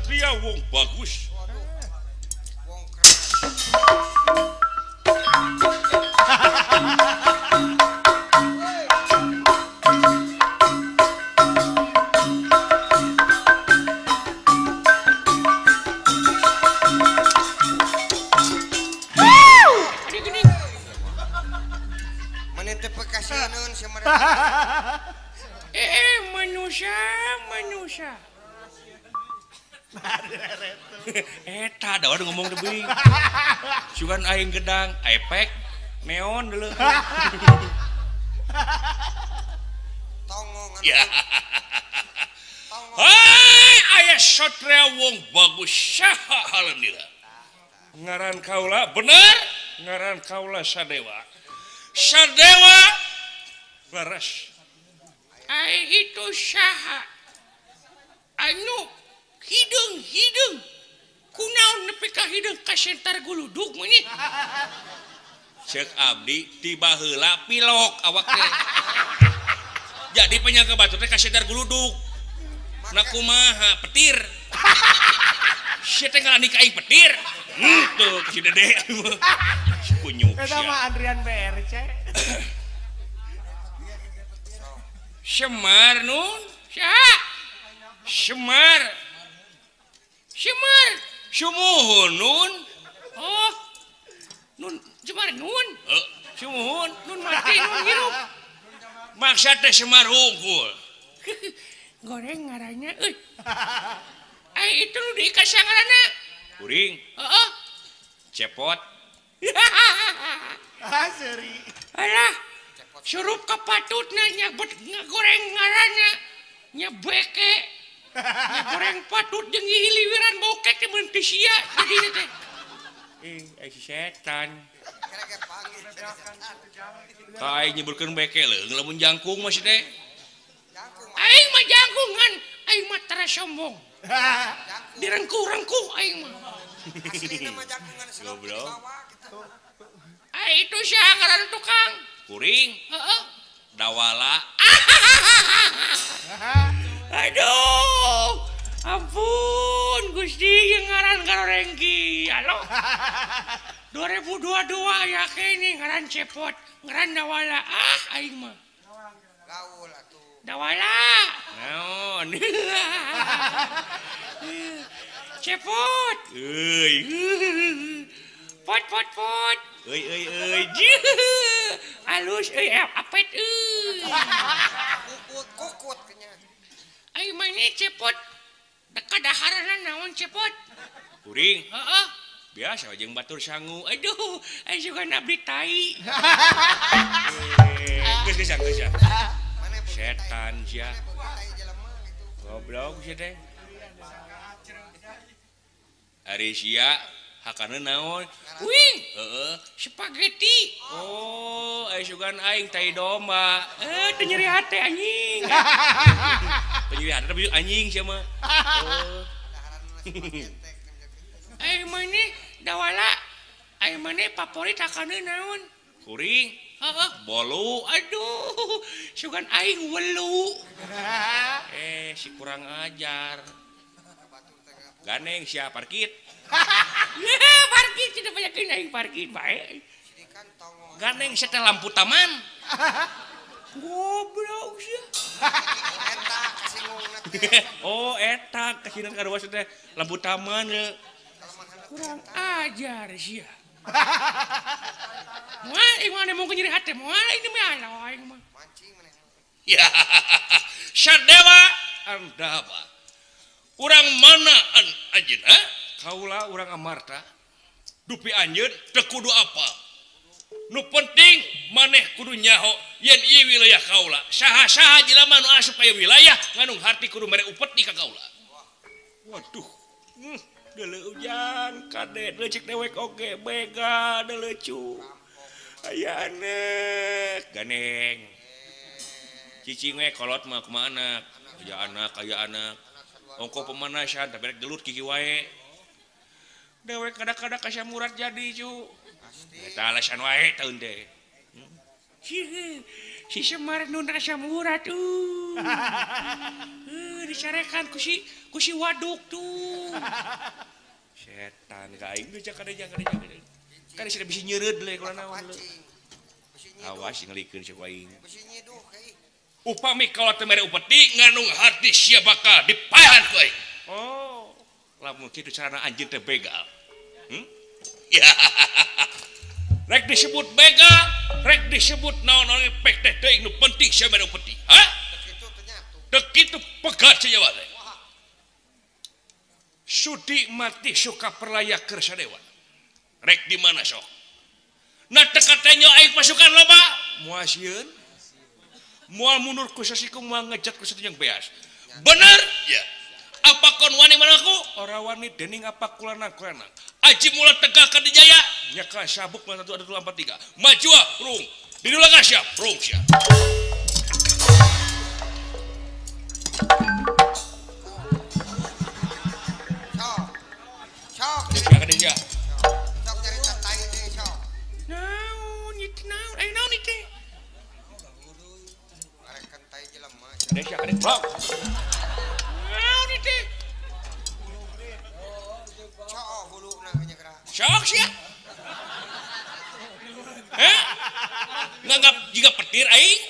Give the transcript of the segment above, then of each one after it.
Satria wong bagus. Wong keren. Manusia eta da ngomong deui sugan aing gedang epek neon dulu tongongan ya. Hai aya satria wong bagus saha halanira ngaran kaula bener ngaran kaula Sadewa. Sadewa leres. Ai itu saha anu hideung-hideung kunaon nepi ka hideung kasentar guludug mah ceuk abdi ti baheula pilok awak teh jadi penyangka batur teh kasentar guludug na kumaha petir sia teh ngalani ka aing petir tuh si Dede kunyuk eta mah Andrian BRC Semar nun saha Semar Semar sumuhun nun oh nun Semar nun sumuhun nun mati nun hirup maksa teh Semar hungkul goreng ngarannya euy ai itu nu diikas ngaranna kuring heeh cepot ah seuri alah surup kapatutna nyabet ngagoreng ngaranna nya beke nya goreng patut jeung hiliwiran bokek teh mun teu sia jadina teh ai si setan ka aing nyeburkeun beke leung lamun jangkung mah si teh aing mah jangkungan aing mah tara sombong direngkuh-rengkuh aing mah aslina mah jangkungan selop di bawah kitu ai itu sia ngaran tukang kuring heeh dawala aduh ampun Gusti yang ngaran garorengki halo 2022 ya kene ngaran cepot ngaran dawala ah aing mah gaul atuh dawala naon cepot euy pot pot pot euy euy euy alus euy apet euy kukut kukut nya aing mah ini cepot kadaharana naon cepot kuring heeh biasa jeung batur sangu aduh aing suka abdi tai geus geus geus setan sia goblok sia teh ari sia hakana naon wing heeh spaghetti oh ai sugan aing tai domba teu nyeri hate anjing teu nyeri hate tapi anjing sia mah oh ai maneh dawala ai maneh favorit hakana naon kuring heeh bolu aduh sugan aing welu si kurang ajar ganeng sia parkit parkir tidak banyak aing parkir bae ganeng setel lampu taman goblok sia eta kasingungna teh oh eta kasingungna karuas teh lampu taman kurang ajar sia moal ieu mah mau nyeri hate moal ini mah aing mah mancing maneh ya Sadewa Andaba urang mana an anjeunna kaula urang Amarta dupi anjeun teu kudu apa nu penting maneh kudu nyaho yen ieu wilayah kaula saha-saha jelema nu asup ka wilayah nganung harti kudu mere upeti ka kaula waduh deuleu ujang kade leucik dewek oge bega deuleucu aya anak ganeng cicing we kolot mah kumaha anak aya anak ongko pemanasan tapi rek gelut gigi wae dewek kada-kada ka Murat jadi cu eta alasan wae taun teh si Semar nu rasa Murat Dicarekan ku si waduk tuh. Setan ka aing geus kadejang kadejang. Kan sia bisi nyeureud le kula naon. Awas ngelikeun sia ku aing. Upami kaula teu mere upeti nganung hati sia bakal dipaehan ku aing. Oh, lamun kitu carana anjeun teh begal. Ya. Rek disebut begal, rek disebut naon-naon pek teh teuing nu penting sia mere upeti. Hah? Teu kitu pegat sia Jawa teh. Sudi mati suka perlaya keur sadewa. Rek di mana sok? Nah teu katenyo aing pasukan loba, moal sieun. Moal mundur ku sasiku moal ngejat ku satunya beas. Bener? Ya. Apa kon wani manaku? Ora wani dening apa kulana-kulana. Aji mula tegak ka dijaya, nyaka sabuk 1 2 4 3. Maju ah, rung. Didulang siap, rung siap. Sok. Sok. Sok. Sok nyarita tai teh sok. Naon ieu naon? Aya naon ieu teh? Arekan tai jelema. Kadek kadek blok. Naon ieu teh? Sok huluna nya geura. Sok sia. Heh? Nganggap jiga petir aing.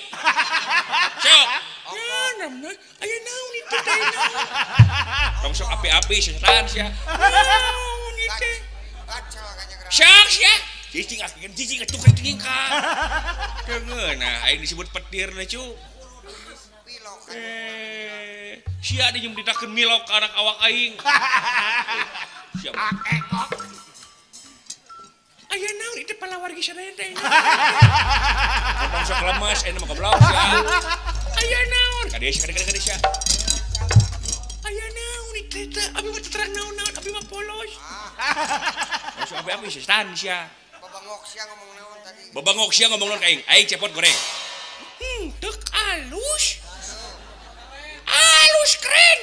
Sok. Aya naon ieu teh naon? Tong sok api-api setan sia. Naon ieu teh? Sok sia. Cicing akeun cicing atuh ka ka. Teu ngeunah aing disebut petir leh cu. Sia di nyumditakeun milok ka anak awak aing. Sia. Aya naon ieu teh palawargi sadaya teh. Tong sok lemes aing mah goblok sia. Aya naon? Ka dieu sia ka dieu sia. Aya naon ieu teh? Abi mah terang naon-naon, abi mah polos. Sok api-api setan sia. Babangok sia ngomong naon tadi. Babangok sia ngomong naon ka aing? Aing cepot goreng. Tek alus. Alus keren.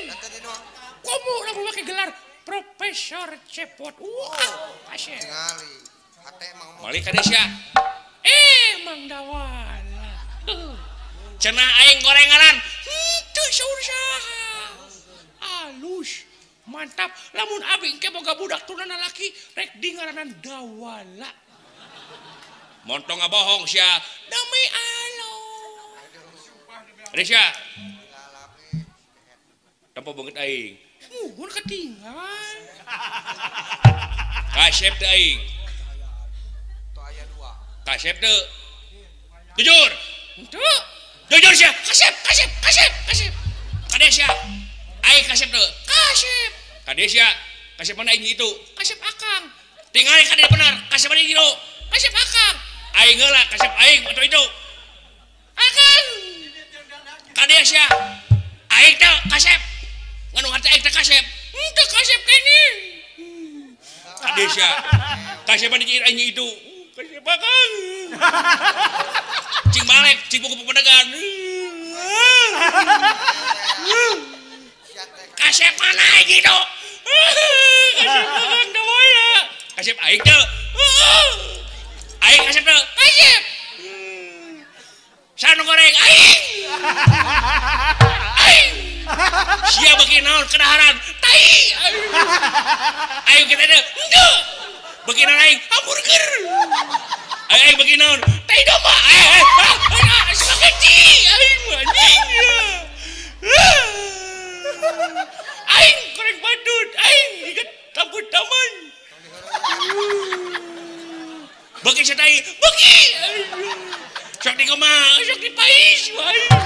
Komo lamun make gelar Profesor Cepot. Wah, kasih. Tingali. Hate emang ngomong. Balik ka dieu sia. Mang Dawala. Cenah aing gorenganan. Henteu saur saha. Alus. Mantap. Lamun abi engke boga budak tunana laki rek di ngaranan Dawala. Montong ngabohong sia. Demi Allah. Ada sia. Tempo banget aing. Muhun ketinggal. Kasep teu aing. Kasep teu. Jujur. Henteu. Jujur sia. Kasep, kasep, kasep, kasep. Kade sia. Aing kasep teu. Kasep. Kade sia. Kasep mana aing itu? Kasep akang. Tingali kade benar. Kasep mana itu? Kasep akang. Aing heula kasep aing atau itu. Akang. Kade sia. Aing teh kasep. Nganu hati aing teh kasep. Henteu kasep kene. Kade sia. Kasep mana aing itu? Kasep akang. Cing balik, cing buku pedagang. Kasep mana aing itu? Kasep akang Dawala. Kasep aing teh. Aing kasep teh. Kasep. Sanu goreng aing. Aing. Sia beuki naon kedaharan? Tai. Aing kita teh. Henteu. Beuki naon aing? Hamburger. Aing beuki naon? Tai domba. Spaghetti. Aing anjing. Aing goreng badut. Aing ikat tabut taman. Beuki sia tai. Beuki. Sok di kumaha? Sok di pais. Aing.